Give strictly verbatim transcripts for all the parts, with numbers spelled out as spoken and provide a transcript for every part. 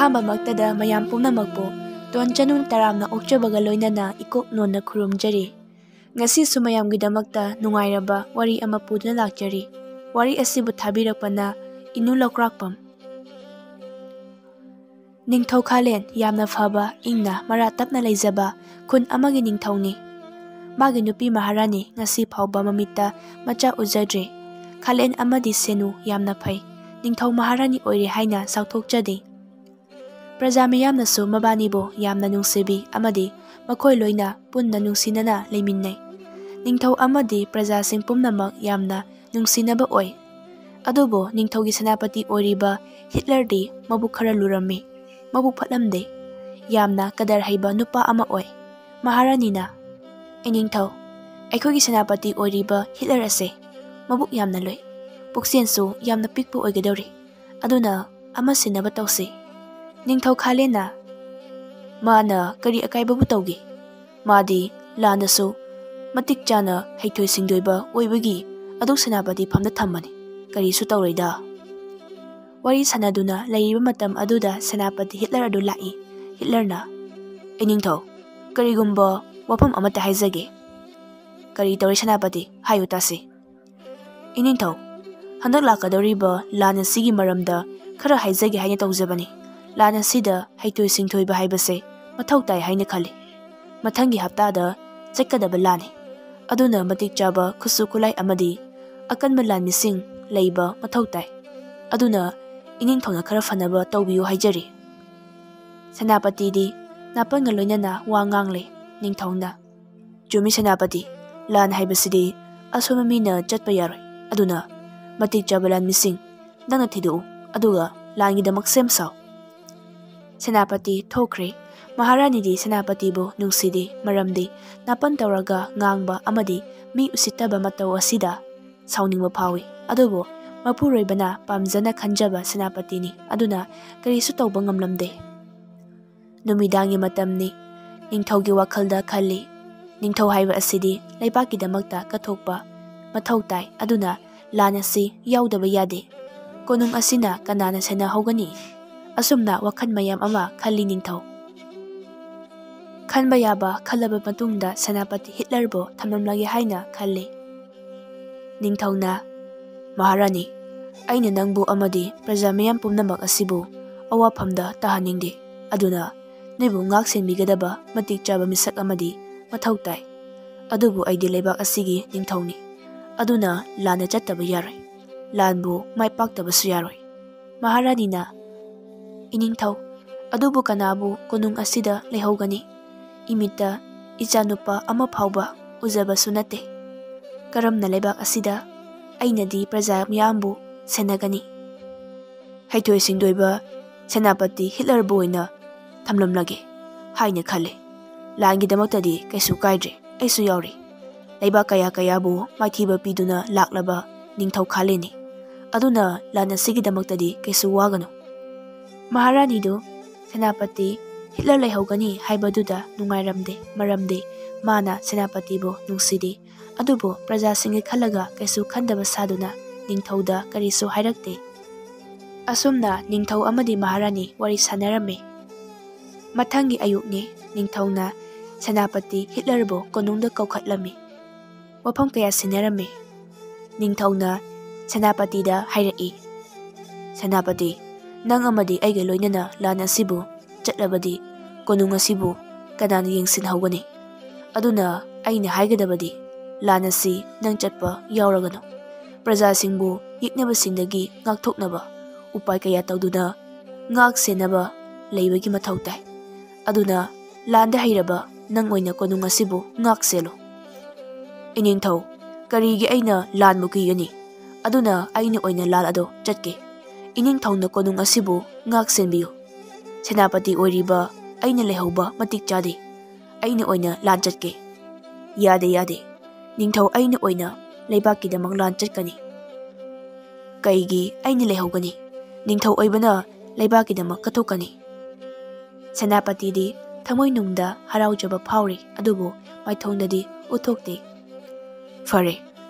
ꯑꯍꯥꯟꯕꯃꯛꯇꯗ ꯃꯌꯥꯝ ꯄꯨꯝꯅꯃꯛꯄꯨ ꯇꯣꯟ ꯆꯅꯨ ꯇꯔꯥꯝꯅ ꯑꯣꯛꯆꯕꯒ ꯂꯣꯏꯅꯅ ꯏꯀꯣꯛ ꯅꯣꯟꯅ ꯈꯨꯔꯨꯝꯖꯔꯤ꯫ ꯉꯁꯤꯁꯨ ꯃꯌꯥꯝꯒꯤꯗꯃꯛꯇ ꯅꯨꯡꯉꯥꯏꯔꯕ ꯋꯥꯔꯤ ꯑꯃ ꯄꯨꯗꯨꯅ ꯂꯥꯛꯆꯔꯤ꯫ ꯋꯥꯔꯤ ꯑꯁꯤꯕꯨ ꯊꯥꯕꯤꯔꯛꯄꯅ ꯏꯅꯨ ꯂꯧꯀ꯭ꯔꯥꯛꯄꯝ꯫ ꯅꯤꯡꯊꯧ ꯈꯥꯂꯦꯟ ꯌꯥꯝꯅ ꯐꯕ, ꯏꯪꯅ ꯃꯔꯥ ꯇꯞꯅ ꯂꯩꯖꯕ ꯈꯨꯟ ꯑꯃꯒꯤ ꯅꯤꯡꯊꯧꯅꯤ꯫ ꯃꯥꯒꯤ ꯅꯨꯄꯤ ꯃꯍꯥꯔꯥꯅꯤ ꯉꯁꯤ ꯐꯥꯎꯕ ꯃꯃꯤꯠꯇ ꯃꯆꯥ ꯎꯖꯗ꯭ꯔꯤ꯫ ꯈꯥꯂꯦꯟ ꯑꯃꯗꯤ ꯁꯦꯅꯨ ꯌꯥꯝꯅ ꯐꯩ꯫ ꯅꯤꯡꯊꯧ ꯃꯍꯥꯔꯥꯅꯤ ꯑꯣꯏꯔꯦ ꯍꯥꯏꯅ ꯆꯥꯎꯊꯣꯛꯆꯗꯦ꯫ ꯄ꯭ꯔꯖꯥ ꯃꯤꯌꯥꯝꯅꯁꯨ ꯃꯕꯥꯅꯤꯕꯨ ꯌꯥꯝꯅ ꯅꯨꯡꯁꯤꯕꯤ ꯑꯃꯗꯤ ꯃꯈꯣꯏ ꯂꯣꯏꯅ ꯄꯨꯟꯅ ꯅꯨꯡꯁꯤꯅꯅ ꯂꯩꯃꯤꯟꯅꯩ꯫ ꯅꯤꯡꯊꯧ ꯑꯃꯗꯤ ꯄ꯭ꯔꯖꯥꯁꯤꯡ ꯄꯨꯝꯅꯃꯛ ꯌꯥꯝꯅ ꯅꯨꯡꯁꯤꯅꯕ ꯑꯣꯏ꯫ ꯑꯗꯨꯕꯨ ꯅꯤꯡꯊꯧꯒꯤ ꯁꯦꯅꯥꯄꯇꯤ ꯑꯣꯏꯔꯤꯕ ꯍꯤꯠꯂꯔꯗꯤ ꯃꯕꯨꯛ ꯈꯔ ꯂꯨꯔꯝꯃꯤ꯫ ꯃꯕꯨꯛ ꯐꯠꯂꯝꯗꯦ꯫ ꯌꯥꯝꯅ ꯀꯗꯔ ꯍꯩꯕ ꯅꯨꯄꯥ ꯑꯃ ꯑꯣꯏ꯫ ꯃꯍꯥꯔꯥꯅꯤꯅ, "ꯏꯅꯤꯡꯊꯧ, ꯑꯩꯈꯣꯏꯒꯤ ꯁꯦꯅꯥꯄꯇꯤ ꯑꯣꯏꯔꯤꯕ ꯍꯤꯠꯂꯔ ꯑꯁꯦ ꯃꯕꯨꯛ ꯌꯥꯝꯅ ꯂꯨꯏ꯫ ꯄꯨꯛꯆꯦꯜꯁꯨ ꯌꯥꯝꯅ ꯄꯤꯛꯄ ꯑꯣꯏꯒꯗꯧꯔꯤ꯫ ꯑꯗꯨꯅ ꯑꯃ ꯁꯤꯟꯅꯕ ꯇꯧꯁꯤ꯫" ꯅꯤꯡꯊꯧ ꯈꯥꯂꯦꯟꯅ, "ꯃꯥꯅ ꯀꯔꯤ ꯑꯀꯥꯏꯕꯕꯨ ꯇꯧꯒꯦ? ꯃꯥꯗꯤ ꯂꯥꯟꯗꯁꯨ ꯃꯇꯤꯛ ꯆꯥꯅ ꯍꯩꯊꯣꯏ ꯁꯤꯡꯊꯣꯏꯕ ꯑꯣꯏꯕꯒꯤ ꯑꯗꯨꯛ ꯁꯦꯅꯥꯄꯇꯤ ꯐꯝꯗ ꯊꯝꯕꯅꯤ꯫ ꯀꯔꯤꯁꯨ ꯇꯧꯔꯣꯏꯗ꯫" ꯋꯥꯔꯤ ꯁꯥꯟꯅꯗꯨꯅ ꯂꯩꯔꯤꯕ ꯃꯇꯝ ꯑꯗꯨꯗ ꯁꯦꯅꯥꯄꯇꯤ ꯍꯤꯠꯂꯔ ꯑꯗꯨ ꯂꯥꯛꯏ꯫ ꯍꯤꯠꯂꯔꯅ, "ꯏꯅꯤꯡꯊꯧ, ꯀꯔꯤꯒꯨꯝꯕ ꯋꯥꯐꯝ ꯑꯃꯠꯇ ꯍꯥꯏꯖꯒꯦ꯫" "ꯀꯔꯤ ꯇꯧꯔꯦ ꯁꯦꯅꯥꯄꯇꯤ? ꯍꯥꯏꯌꯨ ꯇꯥꯁꯤ꯫" "ꯏꯅꯤꯡꯊꯧ, ꯍꯟꯗꯛ ꯂꯥꯛꯀꯗꯧꯔꯤꯕ ꯂꯥꯟ ꯑꯁꯤꯒꯤ ꯃꯔꯝꯗ ꯈꯔ ꯍꯥꯏꯖꯒꯦ ꯍꯥꯏꯅ ꯇꯧꯖꯕꯅꯤ꯫ ꯂꯥꯟ ꯑꯁꯤꯗ ꯍꯩꯊꯣꯏ ꯁꯤꯡꯊꯣꯏꯕ ꯍꯥꯏꯕꯁꯦ ꯃꯊꯧ ꯇꯥꯏ ꯍꯥꯏꯅ ꯈꯜꯂꯤ꯫ ꯃꯊꯪꯒꯤ ꯍꯞꯇꯥꯗ ꯆꯠꯀꯗꯕ ꯂꯥꯟꯅꯤ꯫ ꯑꯗꯨꯅ ꯃꯇꯤꯛ ꯆꯥꯕ ꯈꯨꯠꯁꯨ ꯈꯨꯠꯂꯥꯏ ꯑꯃꯗꯤ ꯑꯀꯟꯕ ꯂꯥꯟꯃꯤꯁꯤꯡ ꯂꯩꯕ ꯃꯊꯧ ꯇꯥꯏ꯫ ꯑꯗꯨꯅ ꯏꯅꯤꯡꯊꯧꯅ ꯈꯔ ꯐꯅꯕ ꯇꯧꯕꯤꯌꯨ ꯍꯥꯏꯖꯔꯤ꯫" ꯁꯦꯅꯥꯄꯇꯤꯗꯤ ꯅꯥꯄꯟꯒ ꯂꯣꯏꯅꯅ ꯋꯥ ꯉꯥꯡꯂꯦ꯫ ꯅꯤꯡꯊꯧꯅ, "ꯆꯨꯝꯃꯤ ꯁꯦꯅꯥꯄꯇꯤ, ꯂꯥꯟ ꯍꯥꯏꯕꯁꯤꯗꯤ ꯑꯁꯣꯟꯕ ꯃꯤꯅ ꯆꯠꯄ ꯌꯥꯔꯣꯏ꯫ ꯑꯗꯨꯅ ꯃꯇꯤꯛ ꯆꯥꯕ ꯂꯥꯟꯃꯤꯁꯤꯡ ꯅꯪꯅ ꯊꯤꯗꯣꯛꯎ, ꯑꯗꯨꯒ ꯂꯥꯟꯒꯤꯗꯃꯛ ꯁꯦꯝ ꯁꯥꯎ꯫" ꯁꯦꯅꯥꯄꯇꯤ ꯊꯣꯛꯈ꯭ꯔꯦ꯫ ꯃꯍꯥꯔꯥꯅꯤꯗꯤ ꯁꯦꯅꯥꯄꯇꯤꯕꯨ ꯅꯨꯡꯁꯤꯗꯦ, ꯃꯔꯝꯗꯤ ꯅꯥꯄꯟ ꯇꯧꯔꯒ ꯉꯥꯡꯕ ꯑꯃꯗꯤ ꯃꯤ ꯎꯁꯤꯠꯇꯕ ꯃꯇꯧ ꯑꯁꯤꯗ ꯁꯥꯎꯅꯤꯡꯕ ꯐꯥꯎꯏ꯫ ꯑꯗꯨꯕꯨ ꯃꯄꯨꯔꯣꯏꯕꯅ ꯄꯥꯝꯖꯅ ꯈꯟꯖꯕ ꯁꯦꯅꯥꯄꯇꯤꯅꯤ, ꯑꯗꯨꯅ ꯀꯔꯤꯁꯨ ꯇꯧꯕ ꯉꯝꯂꯝꯗꯦ꯫ ꯅꯨꯃꯤꯗꯥꯡꯒꯤ ꯃꯇꯝꯅꯤ꯫ ꯅꯤꯡꯊꯧꯒꯤ ꯋꯥꯈꯜꯗ ꯈꯜꯂꯤ꯫ ꯅꯤꯡꯊꯧ ꯍꯥꯏꯕ ꯑꯁꯤꯗꯤ ꯂꯩꯕꯥꯛꯀꯤꯗꯃꯛꯇ ꯀꯠꯊꯣꯛꯄ ꯃꯊꯧ ꯇꯥꯏ, ꯑꯗꯨꯅ ꯂꯥꯟ ꯑꯁꯤ ꯌꯥꯎꯗꯕ ꯌꯥꯗꯦ꯫ ꯀꯣꯅꯨꯡ ꯑꯁꯤꯅ ꯀꯅꯥꯅ ꯁꯦꯟꯅꯍꯧꯒꯅꯤ? ꯑꯁꯨꯝꯅ ꯋꯥꯈꯜ ꯃꯌꯥꯝ ꯑꯃ ꯈꯜꯂꯤ ꯅꯤꯡꯊꯧ꯫ ꯈꯟꯕ ꯌꯥꯕ ꯈꯜꯂꯕ ꯃꯇꯨꯡꯗ ꯁꯦꯅꯥꯄꯇꯤ ꯍꯤꯠꯂꯔꯕꯨ ꯊꯝꯂꯝꯂꯒꯦ ꯍꯥꯏꯅ ꯈꯜꯂꯤ꯫ ꯅꯤꯡꯊꯧꯅ, "ꯃꯍꯥꯔꯥꯅꯤ, ꯑꯩꯅ ꯅꯪꯕꯨ ꯑꯃꯗꯤ ꯄ꯭ꯔꯖꯥ ꯃꯤꯌꯥꯝ ꯄꯨꯝꯅꯃꯛ ꯑꯁꯤꯕꯨ ꯑꯋꯥꯐꯝꯗ ꯇꯥꯍꯟꯅꯤꯡꯗꯦ꯫ ꯑꯗꯨꯅ ꯅꯣꯏꯕꯨ ꯉꯥꯛ ꯁꯦꯟꯕꯤꯒꯗꯕ ꯃꯇꯤꯛ ꯆꯥꯕ ꯃꯤꯁꯛ ꯑꯃꯗꯤ ꯃꯊꯧ ꯇꯥꯏ꯫ ꯑꯗꯨꯕꯨ ꯑꯩꯗꯤ ꯂꯩꯕꯥꯛ ꯑꯁꯤꯒꯤ ꯅꯤꯡꯊꯧꯅꯤ꯫ ꯑꯗꯨꯅ ꯂꯥꯟꯗ ꯆꯠꯇꯕ ꯌꯥꯔꯣꯏ꯫ ꯂꯥꯟꯕꯨ ꯃꯥꯏ ꯄꯥꯛꯇꯕꯁꯨ ꯌꯥꯔꯣꯏ꯫" ꯃꯍꯥꯔꯥꯅꯤꯅ, "ꯏꯅꯤꯡꯊꯧ, ꯑꯗꯨꯕꯨ ꯀꯅꯥꯕꯨ ꯀꯣꯅꯨꯡ ꯑꯁꯤꯗ ꯂꯩꯍꯧꯒꯅꯤ? ꯏꯃꯤꯠꯇ ꯏꯆꯥꯅꯨꯄꯥ ꯑꯃ ꯐꯥꯎꯕ ꯎꯖꯕꯁꯨ ꯅꯠꯇꯦ꯫ ꯀꯔꯝꯅ ꯂꯩꯕꯥꯛ ꯑꯁꯤꯗ ꯑꯩꯅꯗꯤ ꯄ꯭ꯔꯖꯥ ꯃꯤꯌꯥꯝꯕꯨ ꯁꯦꯟꯅꯒꯅꯤ? ꯍꯩꯊꯣꯏ ꯁꯤꯡꯊꯣꯏꯕ ꯁꯦꯅꯥꯄꯇꯤ ꯍꯤꯠꯂꯔꯕꯨ ꯑꯣꯏꯅ ꯊꯝꯂꯝꯂꯒꯦ ꯍꯥꯏꯅ ꯈꯜꯂꯦ꯫ ꯂꯥꯟꯒꯤꯗꯃꯛꯇꯗꯤ ꯀꯩꯁꯨ ꯀꯥꯏꯗ꯭ꯔꯦ, ꯑꯩꯁꯨ ꯌꯥꯎꯔꯤ꯫ ꯂꯩꯕꯥꯛ ꯀꯌꯥ ꯀꯌꯥꯕꯨ ꯃꯥꯏꯊꯤꯕ ꯄꯤꯗꯨꯅ ꯂꯥꯛꯂꯕ ꯅꯤꯡꯊꯧ ꯈꯥꯂꯦꯅꯤ꯫ ꯑꯗꯨꯅ ꯂꯥꯟ ꯑꯁꯤꯒꯤꯗꯃꯛꯇꯗꯤ ꯀꯩꯁꯨ ꯋꯥꯒꯅꯨ꯫" ꯃꯍꯥꯔꯥꯅꯤꯗꯨ ꯁꯦꯅꯥꯄꯇꯤ ꯍꯤꯠꯂꯔ ꯂꯩꯍꯧꯒꯅꯤ ꯍꯥꯏꯕꯗꯨꯗ ꯅꯨꯡꯉꯥꯏꯔꯝꯗꯦ, ꯃꯔꯝꯗꯤ ꯃꯥꯅ ꯁꯦꯅꯥꯄꯇꯤꯕꯨ ꯅꯨꯡꯁꯤꯗꯦ꯫ ꯑꯗꯨꯕꯨ ꯄ꯭ꯔꯖꯥꯁꯤꯡꯒꯤ ꯈꯜꯂꯒ ꯀꯩꯁꯨ ꯈꯟꯗꯕ ꯁꯥꯗꯨꯅ ꯅꯤꯡꯊꯧꯗ ꯀꯔꯤꯁꯨ ꯍꯥꯏꯔꯛꯇꯦ꯫ ꯑꯁꯨꯝꯅ ꯅꯤꯡꯊꯧ ꯑꯃꯗꯤ ꯃꯍꯥꯔꯥꯅꯤ ꯋꯥꯔꯤ ꯁꯥꯟꯅꯔꯝꯃꯤ꯫ ꯃꯊꯪꯒꯤ ꯑꯌꯨꯛꯅꯤ꯫ ꯅꯤꯡꯊꯧꯅ ꯁꯦꯅꯥꯄꯇꯤ ꯍꯤꯠꯂꯔꯕꯨ ꯀꯣꯅꯨꯡꯗ ꯀꯧꯈꯠꯂꯝꯃꯤ꯫ ꯋꯥꯐꯝ ꯀꯌꯥ ꯁꯤꯟꯅꯔꯝꯃꯤ꯫ ꯅꯤꯡꯊꯧꯅ ꯁꯦꯅꯥꯄꯇꯤꯗ ꯍꯥꯏꯔꯛꯏ, "ꯁꯦꯅꯥꯄꯇꯤ, ꯅꯪ ꯑꯃꯗꯤ ꯑꯩꯒ ꯂꯣꯏꯅꯅ ꯂꯥꯟ ꯑꯁꯤꯕꯨ ꯆꯠꯂꯕꯗꯤ ꯀꯣꯅꯨꯡ ꯑꯁꯤꯕꯨ ꯀꯅꯥꯅ ꯌꯦꯡꯁꯤꯟꯍꯧꯒꯅꯤ? ꯑꯗꯨꯅ ꯑꯩꯅ ꯍꯥꯏꯒꯗꯕꯗꯤ ꯂꯥꯟ ꯑꯁꯤ ꯅꯪ ꯆꯠꯄ ꯌꯥꯎꯔꯒꯅꯨ꯫ ꯄ꯭ꯔꯖꯥꯁꯤꯡꯕꯨ ꯌꯦꯛꯅꯕꯁꯤꯡꯗꯒꯤ ꯉꯥꯛꯊꯣꯛꯅꯕ ꯎꯄꯥꯏ ꯀꯌꯥ ꯇꯧꯗꯨꯅ ꯉꯥꯛ ꯁꯦꯟꯅꯕ ꯂꯩꯕꯒꯤ ꯃꯊꯧ ꯇꯥꯏ꯫ ꯑꯗꯨꯅ ꯂꯥꯟꯗ ꯍꯩꯔꯕ ꯅꯪ ꯑꯣꯏꯅ ꯀꯣꯅꯨꯡ ꯑꯁꯤꯕꯨ ꯉꯥꯛ ꯁꯦꯜꯂꯨ꯫" "ꯏꯅꯤꯡꯊꯧ, ꯀꯔꯤꯒꯤ ꯑꯩꯅ ꯂꯥꯟꯕꯨ ꯀꯤꯒꯅꯤ? ꯑꯗꯨꯅ ꯑꯩꯅ ꯑꯣꯏꯅ ꯂꯥꯟ ꯑꯗꯣ ꯆꯠꯀꯦ꯫ ꯏꯅꯤꯡꯊꯧꯅ ꯀꯣꯅꯨꯡ ꯑꯁꯤꯕꯨ ꯉꯥꯛ ꯁꯦꯟꯕꯤꯌꯨ꯫ ꯁꯦꯅꯥꯄꯇꯤ ꯑꯣꯏꯔꯤꯕ ꯑꯩꯅ ꯂꯩꯍꯧꯕ ꯃꯇꯤꯛ ꯆꯥꯗꯦ꯫ ꯑꯩꯅ ꯑꯣꯏꯅ ꯂꯥꯟ ꯆꯠꯀꯦ꯫" "ꯌꯥꯗꯦ, ꯌꯥꯗꯦ꯫ ꯅꯤꯡꯊꯧ ꯑꯩꯅ ꯑꯣꯏꯅ ꯂꯩꯕꯥꯛꯀꯤꯗꯃꯛ ꯂꯥꯟ ꯆꯠꯀꯅꯤ꯫" "ꯀꯩꯒꯤ ꯑꯩꯅ ꯂꯩꯍꯧꯒꯅꯤ? ꯅꯤꯡꯊꯧ ꯑꯣꯏꯕꯅ ꯂꯩꯕꯥꯛꯀꯤꯗꯃꯛ ꯀꯠꯊꯣꯛꯀꯅꯤ꯫" ꯁꯦꯅꯥꯄꯇꯤꯗꯤ ꯊꯃꯣꯏꯅꯨꯡꯗ ꯍꯔꯥꯎꯖꯕ ꯐꯥꯎꯔꯤ, ꯑꯗꯨꯕꯨ ꯃꯥꯏꯊꯣꯡꯗꯗꯤ ꯎꯠꯊꯣꯛꯇꯦ꯫ "ꯐꯔꯦ,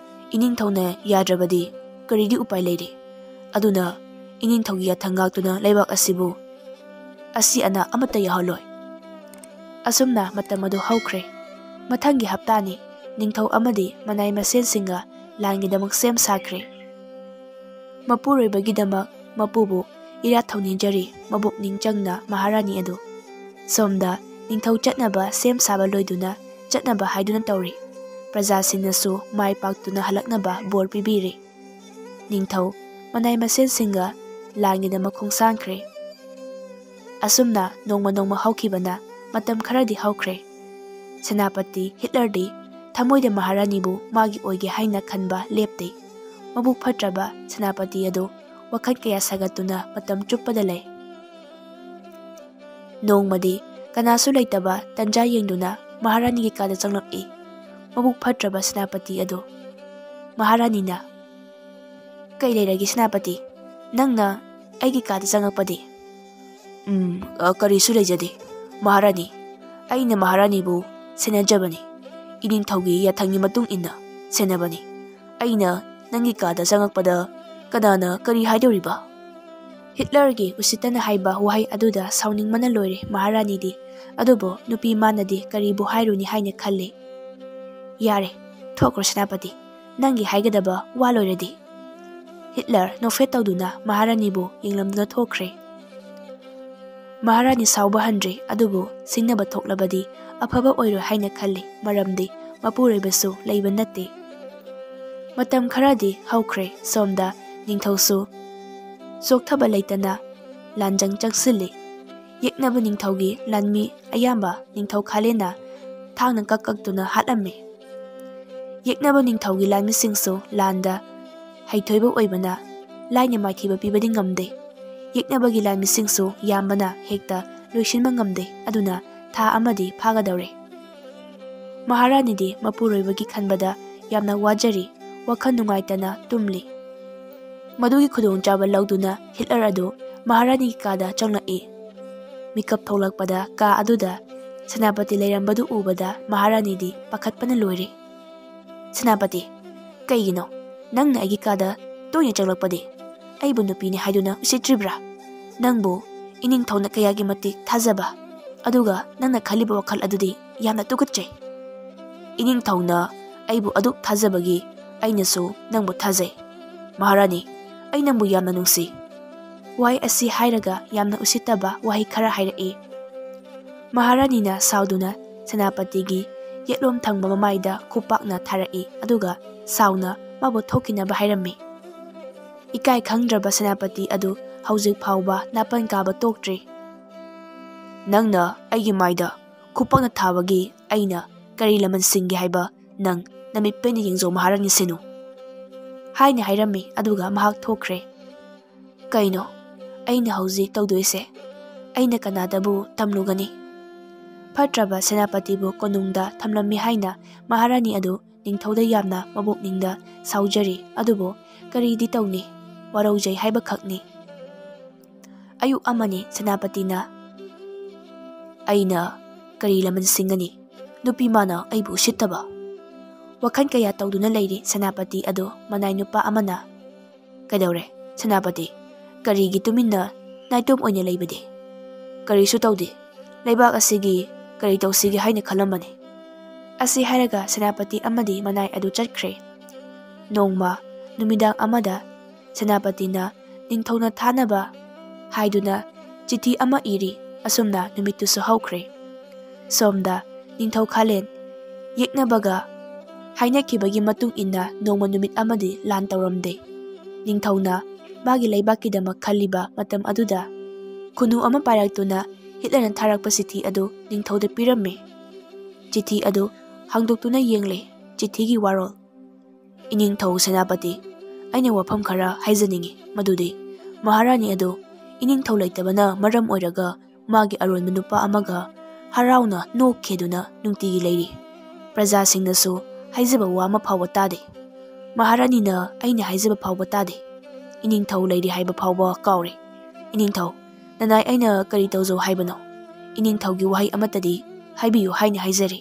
ꯏꯅꯤꯡꯊꯧꯅ ꯌꯥꯗ꯭ꯔꯕꯗꯤ ꯀꯔꯤꯗꯤ ꯎꯄꯥꯏ ꯂꯩꯔꯤ? ꯑꯗꯨꯅ ꯏꯅꯤꯡꯊꯧꯒꯤ ꯌꯥꯊꯪ ꯉꯥꯛꯇꯨꯅ ꯂꯩꯕꯥꯛ ꯑꯁꯤꯕꯨ ꯑꯁꯤ ꯑꯅꯥ ꯑꯃꯠꯇ ꯌꯥꯎꯍꯜꯂꯣꯏ꯫ ꯑꯁꯨꯝꯅ ꯃꯇꯝ ꯑꯗꯨ ꯍꯧꯈ꯭ꯔꯦ꯫ ꯃꯊꯪꯒꯤ ꯍꯞꯇꯥꯅꯤ꯫ ꯅꯤꯡꯊꯧ ꯑꯃꯗꯤ ꯃꯅꯥꯏ ꯃꯁꯦꯟꯁꯤꯡꯒ ꯂꯥꯟꯒꯤꯗꯃꯛ ꯁꯦꯝ ꯁꯥꯈ꯭ꯔꯦ꯫ ꯃꯄꯨꯔꯣꯏꯕꯒꯤꯗꯃꯛ ꯃꯄꯨꯕꯨ ꯏꯔꯥꯠ ꯊꯧꯅꯤꯖꯔꯤ, ꯃꯕꯨꯛꯅꯤꯡ ꯆꯪꯅ ꯃꯍꯥꯔꯥꯅꯤ ꯑꯗꯨ꯫ ꯁꯣꯝꯗ ꯅꯤꯡꯊꯧ ꯆꯠꯅꯕ ꯁꯦꯝ ꯁꯥꯕ ꯂꯣꯏꯗꯨꯅ ꯆꯠꯅꯕ ꯍꯥꯏꯗꯨꯅ ꯇꯧꯔꯤ꯫ ꯄ꯭ꯔꯖꯥꯁꯤꯡꯅꯁꯨ ꯃꯥꯏ ꯄꯥꯛꯇꯨꯅ ꯍꯜꯂꯛꯅꯕ ꯕꯣꯔ ꯄꯤꯕꯤꯔꯤ꯫ ꯅꯤꯡꯊꯧ ꯃꯅꯥꯏ ꯃꯁꯦꯟꯁꯤꯡꯒ ꯂꯥꯟꯒꯤꯗꯃꯛ ꯈꯣꯡꯁꯥꯟꯈ꯭ꯔꯦ꯫ ꯑꯁꯨꯝꯅ ꯅꯣꯡꯃ ꯅꯣꯡꯃ ꯍꯧꯈꯤꯕꯅ ꯃꯇꯝ ꯈꯔꯗꯤ ꯍꯧꯈ꯭ꯔꯦ꯫ ꯁꯦꯅꯥꯄꯇꯤ ꯍꯤꯠꯂꯔꯗꯤ ꯊꯃꯣꯏꯗ ꯃꯍꯥꯔꯥꯅꯤꯕꯨ ꯃꯥꯒꯤ ꯑꯣꯏꯒꯦ ꯍꯥꯏꯅ ꯈꯟꯕ ꯂꯦꯞꯇꯦ꯫ ꯃꯕꯨꯛ ꯐꯠꯇ꯭ꯔꯕ ꯁꯦꯅꯥꯄꯇꯤ ꯑꯗꯨ ꯋꯥꯈꯜ ꯀꯌꯥ ꯁꯥꯒꯠꯇꯨꯅ ꯃꯇꯝ ꯆꯨꯞꯄꯗ ꯂꯩ꯫ ꯅꯣꯡꯃꯗꯤ ꯀꯅꯥꯁꯨ ꯂꯩꯇꯕ ꯇꯟꯖꯥ ꯌꯦꯡꯗꯨꯅ ꯃꯍꯥꯔꯥꯅꯤꯒꯤ ꯀꯥꯗ ꯆꯪꯂꯛꯏ꯫ ꯃꯕꯨꯛ ꯐꯠꯇ꯭ꯔꯕ ꯁꯦꯅꯥꯄꯇꯤ ꯑꯗꯨ꯫ ꯃꯍꯥꯔꯥꯅꯤꯅ, "ꯀꯩ ꯂꯩꯔꯒꯦ ꯁꯦꯅꯥꯄꯇꯤ? ꯅꯪꯅ ꯑꯩꯒꯤ ꯀꯥꯗ ꯆꯪꯂꯛꯄꯗꯤ?" "ꯎꯝ, ꯑ, ꯀꯔꯤꯁꯨ ꯂꯩꯖꯗꯦ ꯃꯍꯥꯔꯥꯅꯤ꯫ ꯑꯩꯅ ꯃꯍꯥꯔꯥꯅꯤꯕꯨ ꯁꯦꯟꯅꯖꯕꯅꯤ꯫ ꯏꯅꯤꯡꯊꯧꯒꯤ ꯌꯥꯊꯪꯒꯤ ꯃꯇꯨꯡ ꯏꯟꯅ ꯁꯦꯟꯅꯕꯅꯤ꯫ ꯑꯩꯅ ꯅꯪꯒꯤ ꯀꯥꯗ ꯆꯪꯂꯛꯄꯗ ꯀꯅꯥꯅ ꯀꯔꯤ ꯍꯥꯏꯗꯧꯔꯤꯕ?" ꯍꯤꯠꯂꯔꯒꯤ ꯎꯁꯤꯠꯇꯅ ꯍꯥꯏꯕ ꯋꯥꯍꯩ ꯑꯗꯨꯗ ꯁꯥꯎꯅꯤꯡꯕꯅ ꯂꯣꯏꯔꯦ ꯃꯍꯥꯔꯥꯅꯤꯗꯤ꯫ ꯑꯗꯨꯕꯨ ꯅꯨꯄꯤ ꯃꯥꯅꯗꯤ ꯀꯔꯤꯕꯨ ꯍꯥꯏꯔꯨꯅꯤ ꯍꯥꯏꯅ ꯈꯜꯂꯤ꯫ "ꯌꯥꯔꯦ, ꯊꯣꯛꯈ꯭ꯔꯣ ꯁꯦꯅꯥꯄꯇꯤ, ꯅꯪꯒꯤ ꯍꯥꯏꯒꯗꯕ ꯋꯥ ꯂꯣꯏꯔꯗꯤ꯫" ꯍꯤꯠꯂꯔ ꯅꯣꯛꯐꯦꯠ ꯇꯧꯗꯨꯅ ꯃꯍꯥꯔꯥꯅꯤꯕꯨ ꯌꯦꯡꯂꯝꯗꯨꯅ ꯊꯣꯛꯈ꯭ꯔꯦ꯫ ꯃꯍꯥꯔꯥꯅꯤ ꯁꯥꯎꯕ ꯍꯟꯗ꯭ꯔꯦ, ꯑꯗꯨꯕꯨ ꯁꯤꯡꯅꯕ ꯊꯣꯛꯂꯕꯗꯤ ꯑꯐꯕ ꯑꯣꯏꯔꯣꯏ ꯍꯥꯏꯅ ꯈꯜꯂꯤ, ꯃꯔꯝꯗꯤ ꯃꯄꯨꯔꯣꯏꯕꯁꯨ ꯂꯩꯕ ꯅꯠꯇꯦ꯫ ꯃꯇꯝ ꯈꯔꯗꯤ ꯍꯧꯈ꯭ꯔꯦ꯫ ꯁꯣꯝꯗ ꯅꯤꯡꯊꯧꯁꯨ ꯆꯣꯛꯊꯕ ꯂꯩꯇꯅ ꯂꯥꯟꯖꯪ ꯆꯪꯁꯤꯜꯂꯤ꯫ ꯌꯦꯛꯅꯕ ꯅꯤꯡꯊꯧꯒꯤ ꯂꯥꯟꯃꯤ ꯑꯌꯥꯝꯕ ꯅꯤꯡꯊꯧ ꯈꯥꯂꯦꯅ ꯊꯥꯡꯅ ꯀꯛ ꯀꯛꯇꯨꯅ ꯍꯥꯠꯂꯝꯃꯤ꯫ ꯌꯦꯛꯅꯕ ꯅꯤꯡꯊꯧꯒꯤ ꯂꯥꯟꯃꯤꯁꯤꯡꯁꯨ ꯂꯥꯟꯗ ꯍꯩꯊꯣꯏꯕ ꯑꯣꯏꯕꯅ ꯂꯥꯏꯅ ꯃꯥꯏꯊꯤꯕ ꯄꯤꯕꯗꯤ ꯉꯝꯗꯦ꯫ ꯌꯦꯛꯅꯕꯒꯤ ꯂꯥꯟꯃꯤꯁꯤꯡꯁꯨ ꯌꯥꯝꯕꯅ ꯍꯦꯛꯇ ꯂꯣꯏꯁꯤꯟꯕ ꯉꯝꯗꯦ꯫ ꯑꯗꯨꯅ ꯊꯥ ꯑꯃꯗꯤ ꯐꯥꯒꯗꯧꯔꯦ꯫ ꯃꯍꯥꯔꯥꯅꯤꯗꯤ ꯃꯄꯨꯔꯣꯏꯕꯒꯤ ꯈꯟꯕꯗ ꯌꯥꯝꯅ ꯋꯥꯖꯔꯤ, ꯋꯥꯈꯜ ꯅꯨꯡꯉꯥꯏꯇꯅ ꯇꯨꯝꯂꯤ꯫ ꯃꯗꯨꯒꯤ ꯈꯨꯗꯣꯡꯆꯥꯕ ꯂꯧꯗꯨꯅ ꯍꯤꯠꯂꯔ ꯑꯗꯨ ꯃꯍꯥꯔꯥꯅꯤꯒꯤ ꯀꯥꯗ ꯆꯪꯂꯛꯏ꯫ ꯃꯤꯀꯞ ꯊꯣꯛꯂꯛꯄꯗ ꯀꯥ ꯑꯗꯨꯗ ꯁꯦꯅꯥꯄꯇꯤ ꯂꯩꯔꯝꯕꯗꯨ ꯎꯕꯗ ꯃꯍꯥꯔꯥꯅꯤꯗꯤ ꯄꯥꯈꯠꯄꯅ ꯂꯣꯏꯔꯦ꯫ "ꯁꯦꯅꯥꯄꯇꯤ, ꯀꯩꯒꯤꯅꯣ ꯅꯪꯅ ꯑꯩꯒꯤ ꯀꯥꯗ ꯇꯣꯏꯅ ꯆꯪꯂꯛꯄꯗꯤ? ꯑꯩꯕꯨ ꯅꯨꯄꯤꯅꯤ ꯍꯥꯏꯗꯨꯅ ꯎꯁꯤꯠꯇ꯭ꯔꯤꯕ꯭ꯔꯥ? ꯅꯪꯕꯨ ꯏꯅꯤꯡꯊꯧꯅ ꯀꯌꯥꯒꯤ ꯃꯇꯤꯛ ꯊꯥꯖꯕ, ꯑꯗꯨꯒ ꯅꯪꯅ ꯈꯜꯂꯤꯕ ꯋꯥꯈꯜ ꯑꯗꯨꯗꯤ ꯌꯥꯝꯅ ꯇꯨꯀꯠꯆꯩ꯫ ꯏꯅꯤꯡꯊꯧꯅ ꯑꯩꯕꯨ ꯑꯗꯨꯛ ꯊꯥꯖꯕꯒꯤ ꯑꯩꯅꯁꯨ ꯅꯪꯕꯨ ꯊꯥꯖꯩ꯫ ꯃꯍꯥꯔꯥꯅꯤ, ꯑꯩ ꯅꯪꯕꯨ ꯌꯥꯝꯅ ꯅꯨꯡꯁꯤ꯫ ꯋꯥꯍꯩ ꯑꯁꯤ ꯍꯥꯏꯔꯒ ꯌꯥꯝꯅ ꯎꯁꯤꯠꯇꯕ ꯋꯥꯍꯩ ꯈꯔ ꯍꯥꯏꯔꯛꯏ꯫ ꯃꯍꯥꯔꯥꯅꯤꯅ ꯁꯥꯎꯗꯨꯅ ꯁꯦꯅꯥꯄꯇꯤꯒꯤ ꯌꯦꯠꯂꯣꯝ ꯊꯪꯕ ꯃꯃꯥꯏꯗ ꯈꯨꯄꯥꯛꯅ ꯊꯥꯔꯛꯏ, ꯑꯗꯨꯒ ꯁꯥꯎꯅ ꯃꯥꯕꯨ ꯊꯣꯛꯈꯤꯅꯕ ꯍꯥꯏꯔꯝꯃꯤ꯫ ꯏꯀꯥꯏ ꯈꯪꯗ꯭ꯔꯕ ꯁꯦꯅꯥꯄꯇꯤ ꯑꯗꯨ ꯍꯧꯖꯤꯛ ꯐꯥꯎꯕ ꯅꯥꯄꯟ ꯀꯥꯕ ꯇꯣꯛꯇ꯭ꯔꯤ꯫ "ꯅꯪꯅ ꯑꯩꯒꯤ ꯃꯥꯏꯗ ꯈꯨꯄꯥꯛꯅ ꯊꯥꯕꯒꯤ ꯑꯩꯅ ꯀꯔꯤ ꯂꯃꯟ ꯁꯤꯡꯒꯦ ꯍꯥꯏꯕ ꯅꯪ ꯅꯃꯤꯠ ꯄꯦꯟꯅ ꯌꯦꯡꯖꯧ, ꯃꯍꯥꯔꯥꯅꯤ ꯁꯦꯅꯨ," ꯍꯥꯏꯅ ꯍꯥꯏꯔꯝꯃꯤ, ꯑꯗꯨꯒ ꯃꯍꯥꯛ ꯊꯣꯛꯈ꯭ꯔꯦ꯫ "ꯀꯩꯅꯣ ꯑꯩꯅ ꯍꯧꯖꯤꯛ ꯇꯧꯗꯣꯏꯁꯦ? ꯑꯩꯅ ꯀꯅꯥꯗꯕꯨ ꯇꯝꯂꯨꯒꯅꯤ?" ꯐꯠꯇ꯭ꯔꯕ ꯁꯦꯅꯥꯄꯇꯤꯕꯨ ꯀꯣꯅꯨꯡꯗ ꯊꯝꯂꯝꯃꯤ ꯍꯥꯏꯅ ꯃꯍꯥꯔꯥꯅꯤ ꯑꯗꯨ ꯅꯤꯡꯊꯧꯗ ꯌꯥꯝꯅ ꯃꯕꯨꯛꯅꯤꯡꯗ ꯁꯥꯎꯖꯔꯤ, ꯑꯗꯨꯕꯨ ꯀꯔꯤꯗꯤ ꯇꯧꯅꯤ, ꯋꯥꯔꯧꯖꯩ ꯍꯥꯏꯕꯈꯛꯅꯤ꯫ ꯑꯌꯨꯛ ꯑꯃꯅꯤ ꯁꯦꯅꯥꯄꯇꯤꯅ, "ꯑꯩꯅ ꯀꯔꯤ ꯂꯃꯟ ꯁꯤꯡꯒꯅꯤ? ꯅꯨꯄꯤ ꯃꯥꯅ ꯑꯩꯕꯨ ꯎꯁꯤꯠꯇꯕ!" ꯋꯥꯈꯜ ꯀꯌꯥ ꯇꯧꯗꯨꯅ ꯂꯩꯔꯤ ꯁꯦꯅꯥꯄꯇꯤ ꯑꯗꯨ ꯃꯅꯥꯏ ꯅꯨꯄꯥ ꯑꯃꯅ, "ꯀꯩꯗꯧꯔꯦ, ꯁꯦꯅꯥꯄꯇꯤ? ꯀꯔꯤꯒꯤ ꯇꯨꯃꯤꯟꯅ ꯅꯥꯏꯇꯣꯝ ꯑꯣꯏꯅ ꯂꯩꯕꯗꯤ?" "ꯀꯔꯤꯁꯨ ꯇꯧꯗꯦ꯫ ꯂꯩꯕꯥꯛ ꯑꯁꯤꯒꯤ ꯀꯔꯤ ꯇꯧꯁꯤꯒꯦ ꯍꯥꯏꯅ ꯈꯜꯂꯝꯕꯅꯤ꯫" ꯑꯁꯤ ꯍꯥꯏꯔꯒ ꯁꯦꯅꯥꯄꯇꯤ ꯑꯃꯗꯤ ꯃꯅꯥꯏ ꯑꯗꯨ ꯆꯠꯈ꯭ꯔꯦ꯫ ꯅꯣꯡꯃ ꯅꯨꯃꯤꯗꯥꯡ ꯑꯃꯗ ꯁꯦꯅꯥꯄꯇꯤꯅ ꯅꯤꯡꯊꯧꯅ ꯊꯥꯅꯕ ꯍꯥꯏꯗꯨꯅ ꯆꯤꯊꯤ ꯑꯃ ꯏꯔꯤ꯫ ꯑꯁꯨꯝꯅ ꯅꯨꯃꯤꯠꯇꯨꯁꯨ ꯍꯧꯈ꯭ꯔꯦ꯫ ꯁꯣꯝꯗ ꯅꯤꯡꯊꯧ ꯈꯥꯂꯦꯟ ꯌꯦꯛꯅꯕꯒ ꯍꯥꯏꯅꯈꯤꯕꯒꯤ ꯃꯇꯨꯡ ꯏꯟꯅ ꯅꯣꯡꯃ ꯅꯨꯃꯤꯠ ꯑꯃꯗꯤ ꯂꯥꯟ ꯇꯧꯔꯝꯗꯦ꯫ ꯅꯤꯡꯊꯧꯅ ꯃꯥꯒꯤ ꯂꯩꯕꯥꯛꯀꯤꯗꯃꯛ ꯈꯜꯂꯤꯕ ꯃꯇꯝ ꯑꯗꯨꯗ ꯈꯨꯅꯨ ꯑꯃ ꯄꯥꯏꯔꯛꯇꯨꯅ ꯍꯤꯠꯂꯔꯅ ꯊꯥꯔꯛꯄ ꯆꯤꯊꯤ ꯑꯗꯨ ꯅꯤꯡꯊꯧꯗ ꯄꯤꯔꯝꯃꯤ꯫ ꯆꯤꯊꯤ ꯑꯗꯨ ꯍꯥꯡꯗꯣꯛꯇꯨꯅ ꯌꯦꯡꯂꯦ꯫ ꯆꯤꯊꯤꯒꯤ ꯋꯥꯔꯣꯜ: "ꯏꯅꯤꯡꯊꯧ ꯁꯦꯅꯥꯄꯇꯤ, ꯑꯩꯅ ꯋꯥꯐꯝ ꯈꯔ ꯍꯥꯏꯖꯅꯤꯡꯏ, ꯃꯗꯨꯗꯤ ꯃꯍꯥꯔꯥꯅꯤ ꯑꯗꯨ ꯏꯅꯤꯡꯊꯧ ꯂꯩꯇꯕꯅ ꯃꯔꯝ ꯑꯣꯏꯔꯒ ꯃꯥꯒꯤ ꯑꯔꯣꯟꯕ ꯅꯨꯄꯥ ꯑꯃꯒ ꯍꯔꯥꯎꯅ ꯅꯣꯛꯈꯦꯗꯨꯅ ꯅꯨꯡꯇꯤꯒꯤ ꯂꯩꯔꯤ꯫ ꯄ꯭ꯔꯖꯥꯁꯤꯡꯅꯁꯨ ꯍꯥꯏꯖꯕ ꯋꯥ ꯑꯃ ꯐꯥꯎꯕ ꯇꯥꯗꯦ꯫ ꯃꯍꯥꯔꯥꯅꯤꯅ ꯑꯩꯅ ꯍꯥꯏꯖꯕ ꯐꯥꯎꯕ ꯇꯥꯗꯦ꯫ ꯏꯅꯤꯡꯊꯧ ꯂꯩꯔꯤ ꯍꯥꯏꯕ ꯐꯥꯎꯕ ꯀꯥꯎꯔꯦ꯫ ꯏꯅꯤꯡꯊꯧ, ꯅꯅꯥꯏ ꯑꯩꯅ ꯀꯔꯤ ꯇꯧꯖꯧ ꯍꯥꯏꯕꯅꯣ? ꯏꯅꯤꯡꯊꯧꯒꯤ ꯋꯥꯍꯩ ꯑꯃꯠꯇꯗꯤ ꯍꯥꯏꯕꯤꯌꯨ ꯍꯥꯏꯅ ꯍꯥꯏꯖꯔꯤ꯫"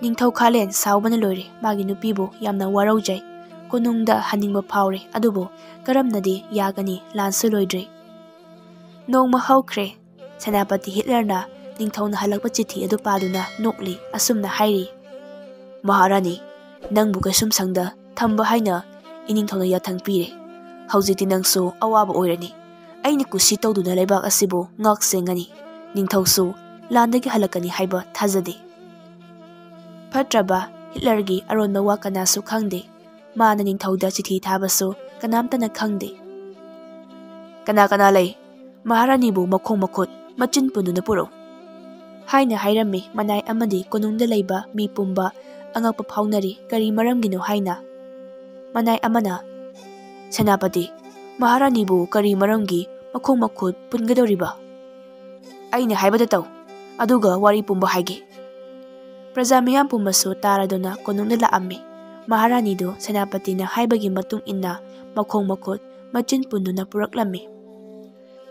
ꯅꯤꯡꯊꯧ ꯈꯥꯂꯦꯟ ꯁꯥꯎꯕꯅ ꯂꯣꯏꯔꯦ꯫ ꯃꯥꯒꯤ ꯅꯨꯄꯤꯕꯨ ꯌꯥꯝꯅ ꯋꯥꯔꯧꯖꯩ꯫ ꯀꯣꯅꯨꯡꯗ ꯍꯟꯅꯤꯡꯕ ꯐꯥꯎꯔꯦ, ꯑꯗꯨꯕꯨ ꯀꯔꯝꯅꯗꯤ ꯌꯥꯒꯅꯤ? ꯂꯥꯟꯁꯨ ꯂꯣꯏꯗ꯭ꯔꯤ꯫ ꯅꯣꯡꯃ ꯍꯧꯈ꯭ꯔꯦ꯫ ꯁꯦꯅꯥꯄꯇꯤ ꯍꯤꯠꯂꯔꯅ ꯅꯤꯡꯊꯧꯅ ꯍꯜꯂꯛꯄ ꯆꯤꯊꯤ ꯑꯗꯨ ꯄꯥꯗꯨꯅ ꯅꯣꯛꯂꯤ꯫ ꯑꯁꯨꯝꯅ ꯍꯥꯏꯔꯤ, "ꯃꯍꯥꯔꯥꯅꯤ, ꯅꯪꯕꯨ ꯀꯩꯁꯨꯝꯁꯪꯗ ꯊꯝꯕ ꯍꯥꯏꯅ ꯏꯅꯤꯡꯊꯧꯅ ꯌꯥꯊꯪ ꯄꯤꯔꯦ꯫ ꯍꯧꯖꯤꯛꯇꯤ ꯅꯪꯁꯨ ꯑꯋꯥꯕ ꯑꯣꯏꯔꯅꯤ꯫ ꯑꯩꯅ ꯀꯨꯁꯤ ꯇꯧꯗꯨꯅ ꯂꯩꯕꯥꯛ ꯑꯁꯤꯕꯨ ꯉꯥꯛ ꯁꯦꯟꯒꯅꯤ꯫ ꯅꯤꯡꯊꯧꯁꯨ ꯂꯥꯟꯗꯒꯤ ꯍꯜꯂꯛꯀꯅꯤ ꯍꯥꯏꯕ ꯊꯥꯖꯗꯦ꯫" ꯐꯠꯇ꯭ꯔꯕ ꯍꯤꯠꯂꯔꯒꯤ ꯑꯔꯣꯟꯕ ꯋꯥ ꯀꯅꯥꯁꯨ ꯈꯪꯗꯦ꯫ ꯃꯥꯅ ꯅꯤꯡꯊꯧꯗ ꯆꯤꯊꯤ ꯊꯥꯕꯁꯨ ꯀꯅꯥꯝꯇꯅ ꯈꯪꯗꯦ꯫ "ꯀꯅꯥ ꯀꯅꯥ ꯂꯩ? ꯃꯍꯥꯔꯥꯅꯤꯕꯨ ꯃꯈꯣꯡ ꯃꯈꯨꯠ ꯃꯆꯤꯟ ꯄꯨꯟꯗꯨꯅ ꯄꯨꯔꯛꯎ" ꯍꯥꯏꯅ ꯍꯥꯏꯔꯝꯃꯤ꯫ ꯃꯅꯥꯏ ꯑꯃꯗꯤ ꯀꯣꯅꯨꯡꯗ ꯂꯩꯕ ꯃꯤ ꯄꯨꯝꯕ ꯑꯉꯛꯄ ꯐꯥꯎꯅꯔꯤ꯫ "ꯀꯔꯤ ꯃꯔꯝꯒꯤꯅꯣ?" ꯍꯥꯏꯅ꯫ ꯃꯅꯥꯏ ꯑꯃꯅ, "ꯁꯦꯅꯥꯄꯇꯤ, ꯃꯍꯥꯔꯥꯅꯤꯕꯨ ꯀꯔꯤ ꯃꯔꯝꯒꯤ ꯃꯈꯣꯡ ꯃꯈꯨꯠ ꯄꯨꯟꯒꯗꯧꯔꯤꯕ? ꯑꯩꯅ ꯍꯥꯏꯕꯗ ꯇꯧ, ꯑꯗꯨꯒ ꯋꯥꯔꯤ ꯄꯨꯝꯕ ꯍꯥꯏꯒꯦ꯫" ꯄ꯭ꯔꯖꯥ ꯃꯤꯌꯥꯝ ꯄꯨꯝꯕꯁꯨ ꯇꯥꯔꯗꯨꯅ ꯀꯣꯅꯨꯡꯗ ꯂꯥꯛꯑꯝꯃꯤ꯫ ꯃꯍꯥꯔꯥꯅꯤꯗꯨ ꯁꯦꯅꯥꯄꯇꯤꯅ ꯍꯥꯏꯕꯒꯤ ꯃꯇꯨꯡ ꯏꯟꯅ ꯃꯈꯣꯡ ꯃꯈꯨꯠ ꯃꯆꯤꯟ ꯄꯨꯟꯗꯨꯅ ꯄꯨꯔꯛꯂꯝꯃꯤ꯫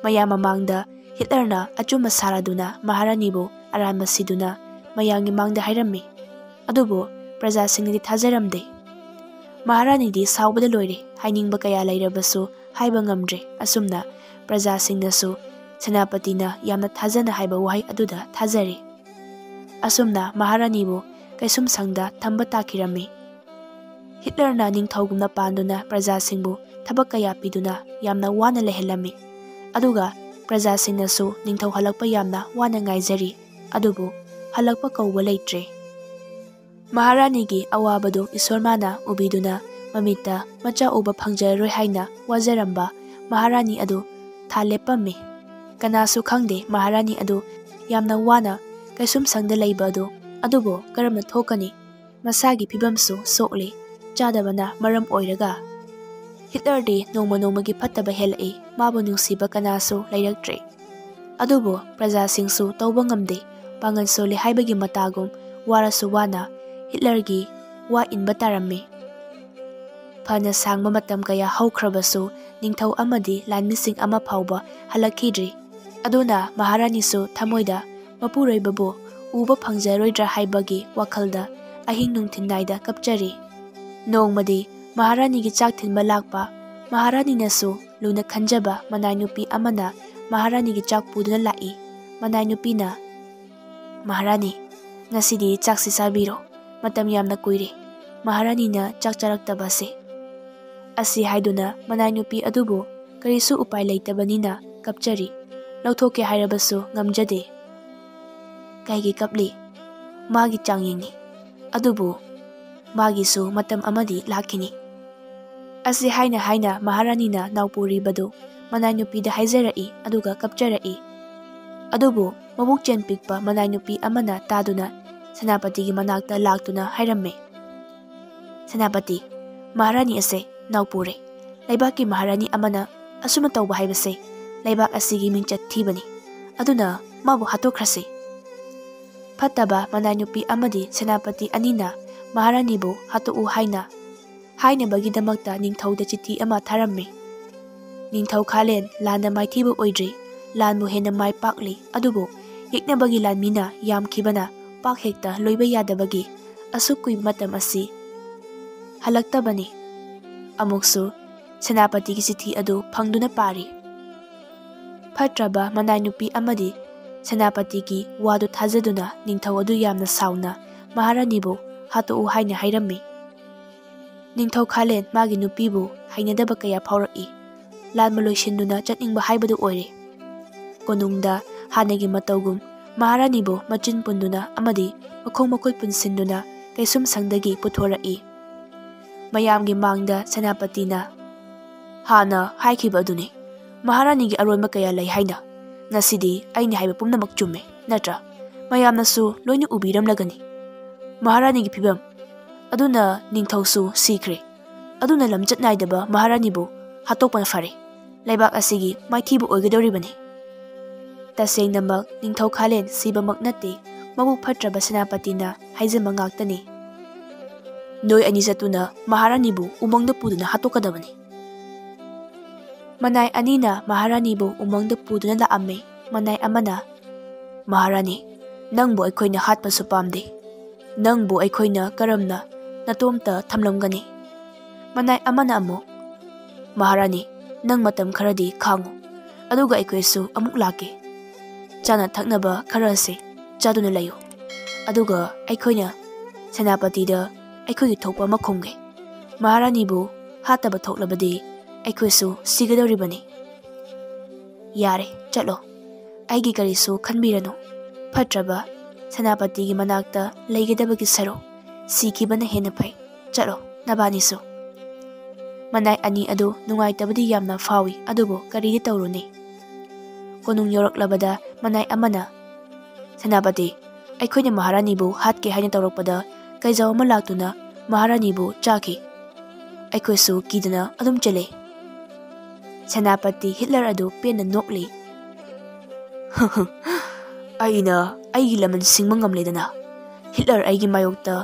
ꯃꯌꯥꯝ ꯃꯃꯥꯡꯗ ꯍꯤꯠꯂꯔꯅ ꯑꯆꯨꯝꯕ ꯁꯥꯔꯗꯨꯅ ꯃꯍꯥꯔꯥꯅꯤꯕꯨ ꯑꯔꯥꯟꯕ ꯁꯤꯗꯨꯅ ꯃꯌꯥꯝꯒꯤ ꯃꯥꯡꯗ ꯍꯥꯏꯔꯝꯃꯤ꯫ ꯑꯗꯨꯕꯨ ꯄ꯭ꯔꯖꯥꯁꯤꯡꯅꯗꯤ ꯊꯥꯖꯔꯝꯗꯦ꯫ ꯃꯍꯥꯔꯥꯅꯤꯗꯤ ꯁꯥꯎꯕꯗ ꯂꯣꯏꯔꯦ꯫ ꯍꯥꯏꯅꯤꯡꯕ ꯀꯌꯥ ꯂꯩꯔꯕꯁꯨ ꯍꯥꯏꯕ ꯉꯝꯗ꯭ꯔꯦ꯫ ꯑꯁꯨꯝꯅ ꯄ꯭ꯔꯖꯥꯁꯤꯡꯅꯁꯨ ꯁꯦꯅꯥꯄꯇꯤꯅ ꯌꯥꯝꯅ ꯊꯥꯖꯅ ꯍꯥꯏꯕ ꯋꯥꯍꯩ ꯑꯗꯨꯗ ꯊꯥꯖꯔꯦ꯫ ꯑꯁꯨꯝꯅ ꯃꯍꯥꯔꯥꯅꯤꯕꯨ ꯀꯩꯁꯨꯝꯁꯪꯗ ꯊꯝꯕ ꯇꯥꯈꯤꯔꯝꯃꯤ꯫ ꯍꯤꯠꯂꯔꯅ ꯅꯤꯡꯊꯧꯒꯨꯝꯅ ꯄꯥꯟꯗꯨꯅ ꯄ꯭ꯔꯖꯥꯁꯤꯡꯕꯨ ꯊꯕꯛ ꯀꯌꯥ ꯄꯤꯗꯨꯅ ꯌꯥꯝꯅ ꯋꯥꯅ ꯂꯩꯍꯜꯂꯝꯃꯤ꯫ ꯑꯗꯨꯒ ꯄ꯭ꯔꯖꯥꯁꯤꯡꯅꯁꯨ ꯅꯤꯡꯊꯧ ꯍꯜꯂꯛꯄ ꯌꯥꯝꯅ ꯋꯥꯅ ꯉꯥꯏꯖꯔꯤ꯫ ꯑꯗꯨꯕꯨ ꯍꯜꯂꯛꯄ ꯀꯧꯕ ꯂꯩꯇ꯭ꯔꯦ꯫ ꯃꯍꯥꯔꯥꯅꯤꯒꯤ ꯑꯋꯥꯕꯗꯨ ꯏꯁꯣꯔ ꯃꯥꯅ ꯎꯕꯤꯗꯨꯅ ꯃꯃꯤꯠꯇ ꯃꯆꯥ ꯎꯕ ꯐꯪꯖꯔꯔꯣꯏ ꯍꯥꯏꯅ ꯋꯥꯖꯔꯝꯕ ꯃꯍꯥꯔꯥꯅꯤ ꯑꯗꯨ ꯊꯥ ꯂꯦꯞꯄꯝꯃꯤ꯫ ꯀꯅꯥꯁꯨ ꯈꯪꯗꯦ ꯃꯍꯥꯔꯥꯅꯤ ꯑꯗꯨ ꯌꯥꯝꯅ ꯋꯥꯅ ꯀꯩꯁꯨꯝꯁꯪꯗ ꯂꯩꯕ ꯑꯗꯨ꯫ ꯑꯗꯨꯕꯨ ꯀꯔꯝꯅ ꯊꯣꯛꯀꯅꯤ? ꯃꯁꯥꯒꯤ ꯐꯤꯕꯝꯁꯨ ꯁꯣꯛꯂꯤ꯫ ꯆꯥꯗꯕꯅ ꯃꯔꯝ ꯑꯣꯏꯔꯒ ꯍꯤꯠꯂꯔꯗꯤ ꯅꯣꯡꯃ ꯅꯣꯡꯃꯒꯤ ꯐꯠꯇꯕ ꯍꯦꯜꯂꯛꯏ꯫ ꯃꯥꯕꯨ ꯅꯨꯡꯁꯤꯕ ꯀꯅꯥꯁꯨ ꯂꯩꯔꯛꯇ꯭ꯔꯦ꯫ ꯑꯗꯨꯕꯨ ꯄ꯭ꯔꯖꯥꯁꯤꯡꯁꯨ ꯇꯧꯕ ꯉꯝꯗꯦ꯫ ꯄꯥꯡꯒꯜ ꯁꯣꯜꯂꯤ ꯍꯥꯏꯕꯒꯤ ꯃꯇꯥꯒꯨꯝ ꯋꯥꯔꯁꯨ ꯋꯥꯅ ꯍꯤꯠꯂꯔꯒꯤ ꯋꯥ ꯏꯟꯕ ꯇꯥꯔꯝꯃꯤ꯫ ꯐꯅ ꯁꯥꯡꯕ ꯃꯇꯝ ꯀꯌꯥ ꯍꯧꯈ꯭ꯔꯕꯁꯨ ꯅꯤꯡꯊꯧ ꯑꯃꯗꯤ ꯂꯥꯟꯃꯤꯁꯤꯡ ꯑꯃ ꯐꯥꯎꯕ ꯍꯜꯂꯛꯈꯤꯗ꯭ꯔꯤ꯫ ꯑꯗꯨꯅ ꯃꯍꯥꯔꯥꯅꯤꯁꯨ ꯊꯃꯣꯏꯗ ꯃꯄꯨꯔꯣꯏꯕꯕꯨ ꯎꯕ ꯐꯪꯖꯔꯣꯏꯗ꯭ꯔꯥ ꯍꯥꯏꯕꯒꯤ ꯋꯥꯈꯜꯗ ꯑꯍꯤꯡ ꯅꯨꯡꯊꯤꯜ ꯅꯥꯏꯗ ꯀꯞꯆꯔꯤ꯫ ꯅꯣꯡꯃꯗꯤ ꯃꯍꯥꯔꯥꯅꯤꯒꯤ ꯆꯥꯛ ꯊꯤꯟꯕ ꯂꯥꯛꯄ ꯃꯍꯥꯔꯥꯅꯤꯅꯁꯨ ꯂꯨꯅ ꯈꯟꯖꯕ ꯃꯅꯥꯏ ꯅꯨꯄꯤ ꯑꯃꯅ ꯃꯍꯥꯔꯥꯅꯤꯒꯤ ꯆꯥꯛ ꯄꯨꯗꯨꯅ ꯂꯥꯛꯏ꯫ ꯃꯅꯥꯏ ꯅꯨꯄꯤꯅ, "ꯃꯍꯥꯔꯥꯅꯤ, ꯉꯁꯤꯗꯤ ꯆꯥꯛꯁꯤ ꯆꯥꯕꯤꯔꯣ꯫ ꯃꯇꯝ ꯌꯥꯝꯅ ꯀꯨꯏꯔꯦ ꯃꯍꯥꯔꯥꯅꯤꯅ ꯆꯥꯛ ꯆꯥꯔꯛꯇꯕ ꯑꯁꯤ꯫" ꯑꯁꯤ ꯍꯥꯏꯗꯨꯅ ꯃꯅꯥꯏ ꯅꯨꯄꯤ ꯑꯗꯨꯕꯨ ꯀꯔꯤꯁꯨ ꯎꯄꯥꯏ ꯂꯩꯇꯕꯅꯤꯅ ꯀꯞꯆꯔꯤ꯫ ꯂꯧꯊꯣꯛꯀꯦ ꯍꯥꯏꯔꯕꯁꯨ ꯉꯝꯖꯗꯦ꯫ ꯀꯩꯒꯤ ꯀꯞꯂꯤ? ꯃꯥꯒꯤ ꯆꯥꯡꯌꯦꯡꯅꯤ꯫ ꯑꯗꯨꯕꯨ ꯃꯥꯒꯤꯁꯨ ꯃꯇꯝ ꯑꯃꯗꯤ ꯂꯥꯛꯈꯤꯅꯤ꯫ ꯑꯁꯤ ꯍꯥꯏꯅ ꯍꯥꯏꯅ ꯃꯍꯥꯔꯥꯅꯤꯅ ꯅꯥꯎꯄꯨꯔꯤꯕꯗꯨ ꯃꯅꯥꯏ ꯅꯨꯄꯤꯗ ꯍꯥꯏꯖꯔꯛꯏ, ꯑꯗꯨꯒ ꯀꯞꯆꯔꯛꯏ꯫ ꯑꯗꯨꯕꯨ ꯃꯕꯨꯛ ꯆꯦꯟ ꯄꯤꯛꯄ ꯃꯅꯥꯏ ꯅꯨꯄꯤ ꯑꯃꯅ ꯇꯥꯗꯨꯅ ꯁꯦꯅꯥꯄꯇꯤꯒꯤ ꯃꯅꯥꯛꯇ ꯂꯥꯛꯇꯨꯅ ꯍꯥꯏꯔꯝꯃꯤ, "ꯁꯦꯅꯥꯄꯇꯤ, ꯃꯍꯥꯔꯥꯅꯤ ꯑꯁꯦ ꯅꯥꯎꯄꯨꯔꯦ꯫ ꯂꯩꯕꯥꯛꯀꯤ ꯃꯍꯥꯔꯥꯅꯤ ꯑꯃꯅ ꯑꯁꯨꯝꯅ ꯇꯧꯕ ꯍꯥꯏꯕꯁꯦ ꯂꯩꯕꯥꯛ ꯑꯁꯤꯒꯤ ꯃꯤꯡꯆꯠ ꯊꯤꯕꯅꯤ꯫ ꯑꯗꯨꯅ ꯃꯥꯕꯨ ꯍꯥꯠꯇꯣꯛꯈ꯭ꯔꯁꯤ꯫" ꯐꯠꯇꯕ ꯃꯅꯥꯏ ꯅꯨꯄꯤ ꯑꯃꯗꯤ ꯁꯦꯅꯥꯄꯇꯤ ꯑꯅꯤꯅ ꯃꯍꯥꯔꯥꯅꯤꯕꯨ ꯍꯥꯠꯇꯣꯛꯎ ꯍꯥꯏꯅ ꯍꯥꯏꯅꯕꯒꯤꯗꯃꯛꯇ ꯅꯤꯡꯊꯧꯗ ꯆꯤꯊꯤ ꯑꯃ ꯊꯥꯔꯝꯃꯤ꯫ "ꯅꯤꯡꯊꯧ ꯈꯥꯂꯦꯟ, ꯂꯥꯟꯗ ꯃꯥꯏꯊꯤꯕ ꯑꯣꯏꯗ꯭ꯔꯤ꯫ ꯂꯥꯟꯕꯨ ꯍꯦꯟꯅ ꯃꯥꯏ ꯄꯥꯛꯂꯤ, ꯑꯗꯨꯕꯨ ꯌꯦꯛꯅꯕꯒꯤ ꯂꯥꯟꯃꯤꯅ ꯌꯥꯝꯈꯤꯕꯅ ꯄꯥꯛ ꯍꯦꯛꯇ ꯂꯣꯏꯕ ꯌꯥꯗꯕꯒꯤ ꯑꯁꯨꯛ ꯀꯨꯏꯕ ꯃꯇꯝ ꯑꯁꯤ ꯍꯜꯂꯛꯇꯕꯅꯤ꯫" ꯑꯃꯨꯛꯁꯨ ꯁꯦꯅꯥꯄꯇꯤꯒꯤ ꯆꯤꯊꯤ ꯑꯗꯨ ꯐꯪꯗꯨꯅ ꯄꯥꯔꯤ꯫ ꯐꯠꯇ꯭ꯔꯕ ꯃꯅꯥꯏ ꯅꯨꯄꯤ ꯑꯃꯗꯤ ꯁꯦꯅꯥꯄꯇꯤꯒꯤ ꯋꯥꯗꯨ ꯊꯥꯖꯗꯨꯅ ꯅꯤꯡꯊꯧ ꯑꯗꯨ ꯌꯥꯝꯅ ꯁꯥꯎꯅ ꯃꯍꯥꯔꯥꯅꯤꯕꯨ ꯍꯥꯠꯇꯣꯛꯎ ꯍꯥꯏꯅ ꯍꯥꯏꯔꯝꯃꯤ꯫ ꯅꯤꯡꯊꯧ ꯈꯥꯂꯦꯟ ꯃꯥꯒꯤ ꯅꯨꯄꯤꯕꯨ ꯍꯩꯅꯗꯕ ꯀꯌꯥ ꯐꯥꯎꯔꯛꯏ꯫ ꯂꯥꯟꯕ ꯂꯣꯏꯁꯤꯟꯗꯨꯅ ꯆꯠꯅꯤꯡꯕ ꯍꯥꯏꯕꯗꯨ ꯑꯣꯏꯔꯦ꯫ ꯀꯣꯅꯨꯡꯗ ꯍꯥꯟꯅꯒꯤ ꯃꯇꯧꯒꯨꯝ ꯃꯍꯥꯔꯥꯅꯤꯕꯨ ꯃꯆꯤꯟ ꯄꯨꯟꯗꯨꯅ ꯑꯃꯗꯤ ꯃꯈꯣꯡ ꯃꯈꯨꯠ ꯄꯨꯟꯁꯤꯟꯗꯨꯅ ꯀꯩꯁꯨꯝꯁꯪꯗꯒꯤ ꯄꯨꯊꯣꯔꯛꯏ꯫ ꯃꯌꯥꯝꯒꯤ ꯃꯥꯡꯗ ꯁꯦꯅꯥꯄꯇꯤꯅ ꯍꯥꯟꯅ ꯍꯥꯏꯈꯤꯕ ꯑꯗꯨꯅꯤ, ꯃꯍꯥꯔꯥꯅꯤꯒꯤ ꯑꯔꯣꯟꯕ ꯀꯌꯥ ꯂꯩ ꯍꯥꯏꯅ꯫ ꯉꯁꯤꯗꯤ ꯑꯩꯅ ꯍꯥꯏꯕ ꯄꯨꯝꯅꯃꯛ ꯆꯨꯝꯃꯦ, ꯅꯠꯇ꯭ꯔꯥ? ꯃꯌꯥꯝꯅꯁꯨ ꯂꯣꯏꯅ ꯎꯕꯤꯔꯝꯂꯒꯅꯤ ꯃꯍꯥꯔꯥꯅꯤꯒꯤ ꯐꯤꯕꯝ꯫ ꯑꯗꯨꯅ ꯅꯤꯡꯊꯧꯁꯨ ꯁꯤꯈ꯭ꯔꯦ꯫ ꯑꯗꯨꯅ ꯂꯝꯆꯠ ꯅꯥꯏꯗꯕ ꯃꯍꯥꯔꯥꯅꯤꯕꯨ ꯍꯥꯠꯇꯣꯛꯄꯅ ꯐꯔꯦ꯫ ꯂꯩꯕꯥꯛ ꯑꯁꯤꯒꯤ ꯃꯥꯏꯊꯤꯕ ꯑꯣꯏꯒꯗꯧꯔꯤꯕꯅꯤ꯫ ꯇꯁꯦꯡꯅꯃꯛ ꯅꯤꯡꯊꯧ ꯈꯥꯂꯦꯟ ꯁꯤꯕꯃꯛ ꯅꯠꯇꯦ, ꯃꯕꯨꯛ ꯐꯠꯇ꯭ꯔꯕ ꯁꯦꯅꯥꯄꯇꯤꯅ ꯍꯥꯏꯖꯟꯕ ꯉꯥꯛꯇꯅꯤ꯫ ꯅꯣꯏ ꯑꯅꯤ ꯆꯠꯇꯨꯅ ꯃꯍꯥꯔꯥꯅꯤꯕꯨ ꯎꯃꯪꯗ ꯄꯨꯗꯨꯅ ꯍꯥꯠꯇꯣꯛꯀꯗꯕꯅꯤ꯫ ꯃꯅꯥꯏ ꯑꯅꯤꯅ ꯃꯍꯥꯔꯥꯅꯤꯕꯨ ꯎꯃꯪꯗ ꯄꯨꯗꯨꯅ ꯂꯥꯛꯑꯝꯃꯤ꯫ ꯃꯅꯥꯏ ꯑꯃꯅ, "ꯃꯍꯥꯔꯥꯅꯤ, ꯅꯪꯕꯨ ꯑꯩꯈꯣꯏꯅ ꯍꯥꯠꯄꯁꯨ ꯄꯥꯝꯗꯦ꯫ ꯅꯪꯕꯨ ꯑꯩꯈꯣꯏꯅ ꯀꯔꯝꯅ ꯅꯇꯣꯝꯇ ꯊꯝꯂꯝꯒꯅꯤ?" ꯃꯅꯥꯏ ꯑꯃꯅ ꯑꯃꯨꯛ, "ꯃꯍꯥꯔꯥꯅꯤ, ꯅꯪ ꯃꯇꯝ ꯈꯔꯗꯤ ꯈꯥꯡꯉꯨ꯫ ꯑꯗꯨꯒ ꯑꯩꯈꯣꯏꯁꯨ ꯑꯃꯨꯛ ꯂꯥꯛꯀꯦ꯫ ꯆꯥꯅ ꯊꯛꯅꯕ ꯈꯔꯁꯦ ꯆꯥꯗꯨꯅ ꯂꯩꯌꯨ꯫ ꯑꯗꯨꯒ ꯑꯩꯈꯣꯏꯅ ꯁꯦꯅꯥꯄꯇꯤꯗ ꯑꯩꯈꯣꯏꯒꯤ ꯊꯣꯛꯄ ꯑꯃ ꯈꯨꯝꯒꯦ꯫ ꯃꯍꯥꯔꯥꯅꯤꯕꯨ ꯍꯥꯠꯇꯕ ꯊꯣꯛꯂꯕꯗꯤ ꯑꯩꯈꯣꯏꯁꯨ ꯁꯤꯒꯗꯧꯔꯤꯕꯅꯤ꯫ ꯌꯥꯔꯦ, ꯆꯠꯂꯣ꯫ ꯑꯩꯒꯤ ꯀꯔꯤꯁꯨ ꯈꯟꯕꯤꯔꯅꯨ꯫ ꯐꯠꯇ꯭ꯔꯕ ꯁꯦꯅꯥꯄꯇꯤꯒꯤ ꯃꯅꯥꯛꯇ ꯂꯩꯒꯗꯕꯒꯤ ꯁꯔꯨꯛ, ꯁꯤꯈꯤꯕꯅ ꯍꯦꯟꯅ ꯐꯩ꯫ ꯆꯠꯂꯣ, ꯅꯕꯥꯅꯤꯁꯨ꯫ ꯃꯅꯥꯏ ꯑꯅꯤ ꯑꯗꯨ ꯅꯨꯡꯉꯥꯏꯇꯕꯗꯤ ꯌꯥꯝꯅ ꯐꯥꯎꯏ, ꯑꯗꯨꯕꯨ ꯀꯔꯤꯗꯤ ꯇꯧꯔꯨꯅꯤ? ꯀꯣꯅꯨꯡ ꯌꯧꯔꯛꯂꯕꯗ ꯃꯅꯥꯏ ꯑꯃꯅ, "ꯁꯦꯅꯥꯄꯇꯤ, ꯑꯩꯈꯣꯏꯅ ꯃꯍꯥꯔꯥꯅꯤꯕꯨ ꯍꯥꯠꯀꯦ ꯍꯥꯏꯅ ꯇꯧꯔꯛꯄꯗ ꯀꯩꯖꯥꯎ ꯑꯃ ꯂꯥꯛꯇꯨꯅ ꯃꯍꯥꯔꯥꯅꯤꯕꯨ ꯆꯥꯈꯤ꯫ ꯑꯩꯈꯣꯏꯁꯨ ꯀꯤꯗꯅ ꯑꯗꯨꯝ ꯆꯦꯜꯂꯦ꯫" ꯁꯦꯅꯥꯄꯇꯤ ꯍꯤꯠꯂꯔ ꯑꯗꯨ ꯄꯦꯟꯅ ꯅꯣꯛꯂꯤ꯫ "ꯑꯩꯅ ꯑꯩꯒꯤ ꯂꯃꯟ ꯁꯤꯡꯕ ꯉꯝꯂꯦꯗꯅ꯫ ꯍꯤꯠꯂꯔ ꯑꯩꯒꯤ ꯃꯥꯌꯣꯛꯇ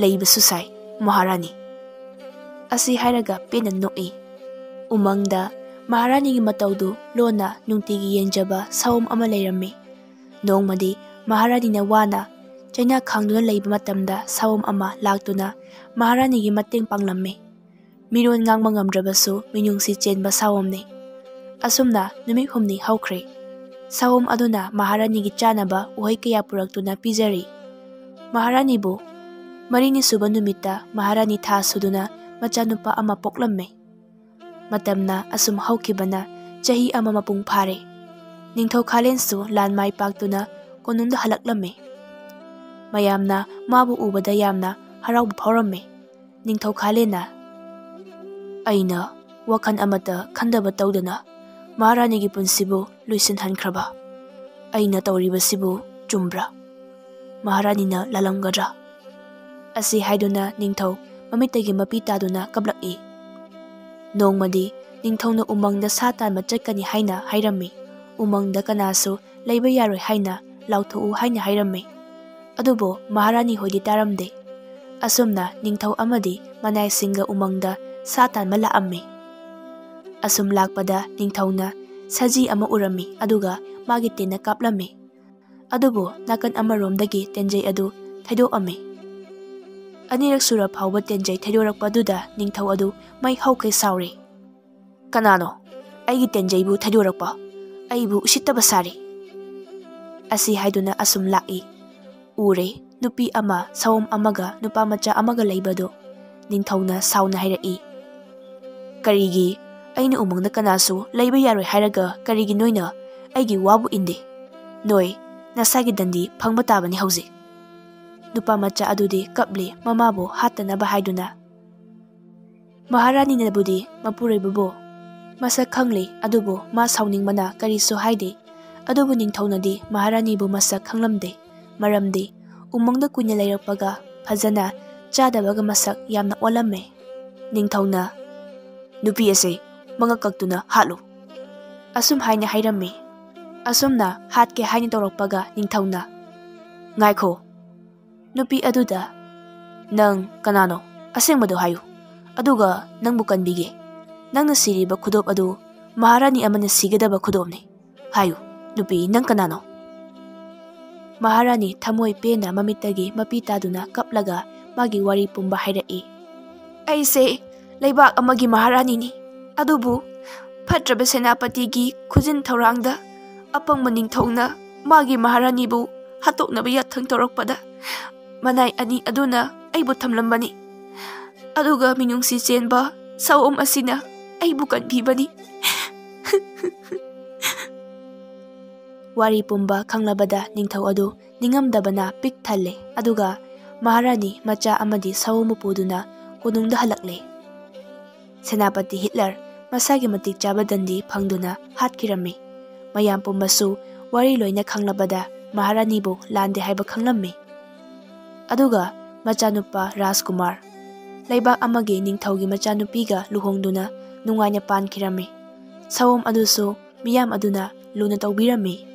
ꯂꯩꯕꯁꯨ ꯁꯥꯏ, ꯃꯍꯥꯔꯥꯅꯤ꯫" ꯑꯁꯤ ꯍꯥꯏꯔꯒ ꯄꯦꯟꯅ ꯅꯣꯛꯏ꯫ ꯎꯃꯪꯗ ꯃꯍꯥꯔꯥꯅꯤꯒꯤ ꯃꯇꯧꯗꯨ ꯂꯣꯟꯅ ꯅꯨꯡꯇꯤꯒꯤ ꯌꯦꯡꯖꯕ ꯁꯥꯑꯣꯝ ꯑꯃ ꯂꯩꯔꯝꯃꯤ꯫ ꯅꯣꯡꯃꯗꯤ ꯃꯍꯥꯔꯥꯅꯤꯅ ꯋꯥꯅ ꯆꯩꯅꯥ ꯈꯥꯡꯗꯨꯅ ꯂꯩꯕ ꯃꯇꯝꯗ ꯁꯥꯑꯣꯝ ꯑꯃ ꯂꯥꯛꯇꯨꯅ ꯃꯍꯥꯔꯥꯅꯤꯒꯤ ꯃꯇꯦꯡ ꯄꯥꯡꯂꯝꯃꯤ꯫ ꯃꯤꯔꯣꯟ ꯉꯥꯡꯕ ꯉꯝꯗ꯭ꯔꯕꯁꯨ ꯃꯤꯅꯨꯡꯁꯤ ꯆꯦꯟꯕ ꯁꯥꯑꯣꯝꯅꯤ꯫ ꯑꯁꯨꯝꯅ ꯅꯨꯃꯤꯠ ꯍꯨꯝꯅꯤ ꯍꯧꯈ꯭ꯔꯦ꯫ ꯁꯥꯑꯣꯝ ꯑꯗꯨꯅ ꯃꯍꯥꯔꯥꯅꯤꯒꯤ ꯆꯥꯅꯕ ꯎꯍꯩ ꯀꯌꯥ ꯄꯨꯔꯛꯇꯨꯅ ꯄꯤꯖꯔꯤ꯫ ꯃꯍꯥꯔꯥꯅꯤꯕꯨ ꯃꯔꯤꯅꯤ ꯁꯨꯕ ꯅꯨꯃꯤꯠꯇ ꯃꯍꯥꯔꯥꯅꯤ ꯊꯥ ꯁꯨꯗꯨꯅ ꯃꯆꯥꯅꯨꯄꯥ ꯑꯃ ꯄꯣꯛꯂꯝꯃꯤ꯫ ꯃꯇꯝꯅ ꯑꯁꯨꯝ ꯍꯧꯈꯤꯕꯅ ꯆꯍꯤ ꯑꯃ ꯃꯄꯨꯡ ꯐꯥꯔꯦ꯫ ꯅꯤꯡꯊꯧ ꯈꯥꯂꯦꯟꯁꯨ ꯂꯥꯟ ꯃꯥꯏ ꯄꯥꯛꯇꯨꯅ ꯀꯣꯅꯨꯡꯗ ꯍꯜꯂꯛꯂꯝꯃꯤ꯫ ꯃꯌꯥꯝꯅ ꯃꯥꯕꯨ ꯎꯕꯗ ꯌꯥꯝꯅ ꯍꯔꯥꯎꯕ ꯐꯥꯎꯔꯝꯃꯤ꯫ ꯅꯤꯡꯊꯧ ꯈꯥꯂꯦꯟꯅ, "ꯑꯩꯅ ꯋꯥꯈꯜ ꯑꯃꯠꯇ ꯈꯟꯗꯕ ꯇꯧꯗꯅ ꯃꯍꯥꯔꯥꯅꯤꯒꯤ ꯄꯨꯟꯁꯤꯕꯨ ꯂꯣꯏꯁꯤꯟꯍꯟꯈ꯭ꯔꯕ꯫ ꯑꯩꯅ ꯇꯧꯔꯤꯕꯁꯤꯕꯨ ꯆꯨꯝꯕ꯭ꯔꯥ? ꯃꯍꯥꯔꯥꯅꯤꯅ ꯂꯥꯜꯂꯝꯒꯗ꯭ꯔꯥ?" ꯑꯁꯤ ꯍꯥꯏꯗꯨꯅ ꯅꯤꯡꯊꯧ ꯃꯃꯤꯠꯇꯒꯤ ꯃꯄꯤ ꯇꯥꯗꯨꯅ ꯀꯞꯂꯛꯏ꯫ ꯅꯣꯡꯃꯗꯤ ꯅꯤꯡꯊꯧꯅ ꯎꯃꯪꯗ ꯁꯥ ꯇꯥꯟꯕ ꯆꯠꯀꯅꯤ ꯍꯥꯏꯅ ꯍꯥꯏꯔꯝꯃꯤ꯫ ꯎꯃꯪꯗ ꯀꯅꯥꯁꯨ ꯂꯩꯕ ꯌꯥꯔꯣꯏ ꯍꯥꯏꯅ ꯂꯥꯎꯊꯣꯛꯎ ꯍꯥꯏꯅ ꯍꯥꯏꯔꯝꯃꯤ꯫ ꯑꯗꯨꯕꯨ ꯃꯍꯥꯔꯥꯅꯤ ꯍꯣꯏꯗꯤ ꯇꯥꯔꯝꯗꯦ꯫ ꯑꯁꯨꯝꯅ ꯅꯤꯡꯊꯧ ꯑꯃꯗꯤ ꯃꯅꯥꯏꯁꯤꯡꯒ ꯎꯃꯪꯗ ꯁꯥ ꯇꯥꯟꯕ ꯂꯥꯛꯑꯝꯃꯤ꯫ ꯑꯁꯨꯝ ꯂꯥꯛꯄꯗ ꯅꯤꯡꯊꯧꯅ ꯁꯖꯤ ꯑꯃ ꯎꯔꯝꯃꯤ, ꯑꯗꯨꯒ ꯃꯥꯒꯤ ꯇꯦꯟꯅ ꯀꯥꯞꯂꯝꯃꯤ꯫ ꯑꯗꯨꯕꯨ ꯅꯥꯀꯟ ꯑꯃꯔꯣꯝꯗꯒꯤ ꯇꯦꯟꯖꯩ ꯑꯗꯨ ꯊꯩꯗꯣꯛꯑꯝꯃꯤ꯫ ꯑꯅꯤꯔꯛ ꯁꯨꯔ ꯐꯥꯎꯕ ꯇꯦꯟꯖꯩ ꯊꯩꯗꯣꯔꯛꯄꯗꯨꯗ ꯅꯤꯡꯊꯧ ꯑꯗꯨ ꯃꯩ ꯍꯧꯈꯩ ꯁꯥꯎꯔꯦ꯫ "ꯀꯅꯥꯅꯣ ꯑꯩꯒꯤ ꯇꯦꯟꯖꯩꯕꯨ ꯊꯩꯗꯣꯔꯛꯄ? ꯑꯩꯕꯨ ꯎꯁꯤꯠꯇꯕ ꯁꯥꯔꯤ꯫ ꯑꯁꯤ ꯍꯥꯏꯗꯨꯅ ꯑꯁꯨꯝ ꯂꯥꯛꯏ꯫ ꯎꯔꯦ, ꯅꯨꯄꯤ ꯑꯃ ꯁꯑꯣꯝ ꯑꯃꯒ ꯅꯨꯄꯥ ꯃꯆꯥ ꯑꯃꯒ ꯂꯩꯕꯗꯨ꯫ ꯅꯤꯡꯊꯧꯅ ꯁꯥꯎꯅ ꯍꯥꯏꯔꯛꯏ, "ꯀꯔꯤꯒꯤ? ꯑꯩꯅ ꯎꯃꯪꯗ ꯀꯅꯥꯁꯨ ꯂꯩꯕ ꯌꯥꯔꯣꯏ ꯍꯥꯏꯔꯒ ꯀꯔꯤꯒꯤ ꯅꯣꯏꯅ ꯑꯩꯒꯤ ꯋꯥꯕꯨ ꯏꯟꯗꯦ? ꯅꯣꯏ ꯅꯁꯥꯒꯤ ꯗꯟꯗꯤ ꯐꯪꯕ ꯇꯥꯕꯅꯤ ꯍꯧꯖꯤꯛ"꯫ ꯅꯨꯄꯥ ꯃꯆꯥ ꯑꯗꯨꯗꯤ ꯀꯞꯂꯤ, ꯃꯃꯥꯕꯨ ꯍꯥꯠꯇꯅꯕ ꯍꯥꯏꯗꯨꯅ꯫ ꯃꯍꯥꯔꯥꯅꯤꯅꯕꯨꯗꯤ ꯃꯄꯨꯔꯣꯏꯕꯕꯨ ꯃꯁꯛ ꯈꯪꯂꯤ, ꯑꯗꯨꯕꯨ ꯃꯥ ꯁꯥꯎꯅꯤꯡꯕꯅ ꯀꯔꯤꯁꯨ ꯍꯥꯏꯗꯦ꯫ ꯑꯗꯨꯕꯨ ꯅꯤꯡꯊꯧꯅꯗꯤ ꯃꯍꯥꯔꯥꯅꯤꯕꯨ ꯃꯁꯛ ꯈꯪꯂꯝꯗꯦ, ꯃꯔꯝꯗꯤ ꯎꯃꯪꯗ ꯀꯨꯏꯅ ꯂꯩꯔꯛꯄꯒ ꯐꯖꯅ ꯆꯥꯗꯕꯒ ꯃꯁꯛ ꯌꯥꯝꯅ ꯑꯣꯜꯂꯝꯃꯦ꯫ ꯅꯤꯡꯊꯧꯅ, "ꯅꯨꯄꯤ ꯑꯁꯦ ꯃꯉꯛ ꯀꯛꯇꯨꯅ ꯍꯥꯠꯂꯨ," ꯑꯁꯨꯝ ꯍꯥꯏꯅ ꯍꯥꯏꯔꯝꯃꯤ꯫ ꯑꯁꯨꯝꯅ ꯍꯥꯠꯀꯦ ꯍꯥꯏꯅ ꯇꯧꯔꯛꯄꯒ ꯅꯤꯡꯊꯧꯅ, "ꯉꯥꯏꯈꯣ, ꯅꯨꯄꯤ ꯑꯗꯨꯗ, ꯅꯪ ꯀꯅꯥꯅꯣ? ꯑꯁꯦꯡꯕꯗꯣ ꯍꯥꯏꯌꯨ, ꯑꯗꯨꯒ ꯅꯪꯕꯨ ꯀꯟꯕꯤꯒꯦ꯫ ꯅꯪꯅ ꯁꯤꯔꯤꯕ ꯈꯨꯗꯣꯞ ꯑꯗꯨ ꯃꯍꯥꯔꯥꯅꯤ ꯑꯃꯅ ꯁꯤꯒꯗꯕ ꯈꯨꯗꯣꯞꯅꯤ꯫ ꯍꯥꯏꯌꯨ, ꯅꯨꯄꯤ, ꯅꯪ ꯀꯅꯥꯅꯣ?" ꯃꯍꯥꯔꯥꯅꯤ ꯊꯃꯣꯏ ꯄꯦꯟꯅ ꯃꯃꯤꯠꯇꯒꯤ ꯃꯄꯤ ꯇꯥꯗꯨꯅ ꯀꯞꯂꯒ ꯃꯥꯒꯤ ꯋꯥꯔꯤ ꯄꯨꯝꯕ ꯍꯥꯏꯔꯛꯏ꯫ "ꯑꯩꯁꯦ ꯂꯩꯕꯥꯛ ꯑꯃꯒꯤ ꯃꯍꯥꯔꯥꯅꯤꯅꯤ, ꯑꯗꯨꯕꯨ ꯐꯠꯇ꯭ꯔꯕ ꯁꯦꯅꯥꯄꯇꯤꯒꯤ ꯈꯨꯖꯤꯟ ꯊꯧꯔꯥꯡꯗ ꯑꯄꯪꯕ ꯅꯤꯡꯊꯧꯅ ꯃꯥꯒꯤ ꯃꯍꯥꯔꯥꯅꯤꯕꯨ ꯍꯥꯠꯇꯣꯛꯅꯕ ꯌꯥꯊꯪ ꯇꯧꯔꯛꯄꯗ ꯃꯅꯥꯏ ꯑꯅꯤ ꯑꯗꯨꯅ ꯑꯩꯕꯨ ꯊꯝꯂꯝꯕꯅꯤ꯫ ꯑꯗꯨꯒ ꯃꯤꯅꯨꯡꯁꯤ ꯆꯦꯟꯕ ꯁꯑꯣꯝ ꯑꯁꯤꯅ ꯑꯩꯕꯨ ꯀꯟꯕꯤꯕꯅꯤ"꯫ ꯋꯥꯔꯤ ꯄꯨꯝꯕ ꯈꯪꯂꯕꯗ ꯅꯤꯡꯊꯧ ꯑꯗꯨ ꯅꯤꯡꯉꯝꯗꯕꯅ ꯄꯤꯛ ꯊꯜꯂꯦ, ꯑꯗꯨꯒ ꯃꯍꯥꯔꯥꯅꯤ ꯃꯆꯥ ꯑꯃꯗꯤ ꯁꯑꯣꯝꯕꯨ ꯄꯨꯗꯨꯅ ꯀꯣꯅꯨꯡꯗ ꯍꯜꯂꯛꯂꯦ꯫ ꯁꯦꯅꯥꯄꯇꯤ ꯍꯤꯠꯂꯔ ꯃꯁꯥꯒꯤ ꯃꯇꯤꯛ ꯆꯥꯕ ꯗꯟꯗꯤ ꯐꯪꯗꯨꯅ ꯍꯥꯠꯈꯤꯔꯝꯃꯤ꯫ ꯃꯌꯥꯝ ꯄꯨꯝꯕꯁꯨ ꯋꯥꯔꯤ ꯂꯣꯏꯅ ꯈꯪꯂꯕꯗ ꯃꯍꯥꯔꯥꯅꯤꯕꯨ ꯂꯥꯟꯗꯦ ꯍꯥꯏꯕ ꯈꯪꯂꯝꯃꯤ꯫ ꯑꯗꯨꯒ ꯃꯆꯥꯅꯨꯄꯥ ꯔꯥꯖꯀꯨꯃꯥꯔ ꯂꯩꯕꯥꯛ ꯑꯃꯒꯤ ꯅꯤꯡꯊꯧꯒꯤ ꯃꯆꯥꯅꯨꯄꯤꯒ ꯂꯨꯍꯣꯡꯗꯨꯅ ꯅꯨꯡꯉꯥꯏꯅ ꯄꯥꯟꯈꯤꯔꯝꯃꯤ꯫ ꯁꯑꯣꯝ ꯑꯗꯨꯁꯨ ꯃꯤꯌꯥꯝ ꯑꯗꯨꯅ ꯂꯨꯅ ꯇꯧꯕꯤꯔꯝꯃꯤ꯫